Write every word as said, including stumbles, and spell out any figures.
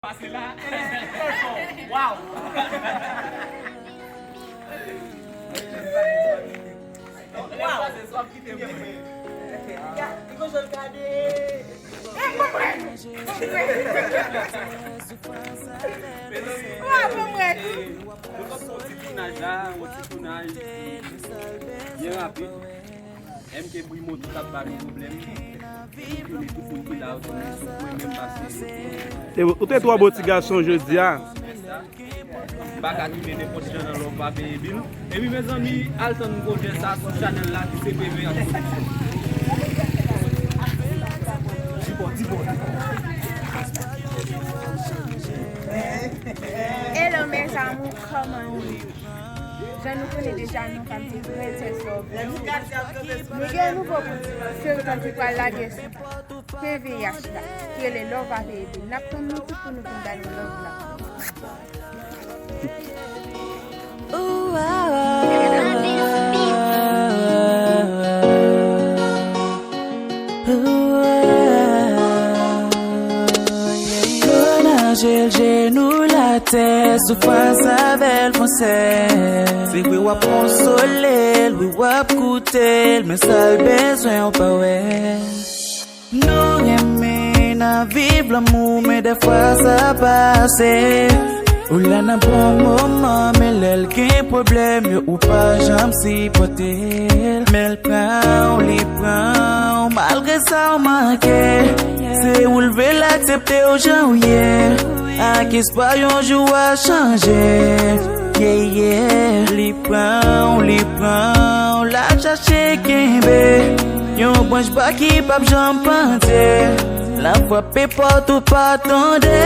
Pase la. Waw. Waw. Gade. Mezanmi, nou t ap fè yon ti tounaj la, yon ti tounaj byen rapid. M K Primo tou t ap ba nou pwoblèm. Epi tout moun ki la yo tou sou pwen menm pase. E ou te twò bon ti gason jodi a. M pa ka kite nenpòt jan nan love pa peye bil. Epi mezanmi, al tann pwojè sa sou chanèl la ki se P V H Production. Hello mes amours, kòman nou ye? Jan nou konnen deja, nou k ap di Princess Love. Nou gen nouvo seri tann ki pral lage sou P V H la, ki rele Love a Baby. N ap tann nou tout pou nou vin ba nou love la. Lona jel jenou latè, soufrans avè l fonse. Se vre w ap konsole l, wi w ap koute l, men sa l bezwen w pa wè. Nou renmen n ap viv lanmou, men dèfwa sa pase. Ou la nan bon moman, men lè l gen pwoblèm yo, ou pa janm sipòte l. Men l pran w, li pran w, malgre sa w manke. Se ou l vle l aksepte w jan w ye, ak espwa yon jou w a chanje. Yeah, yeah. Li pran w, li pran w, l ap chache kenbe yon branch bwa ki p ap janm pandye. L ap frape pòt ou pa tande.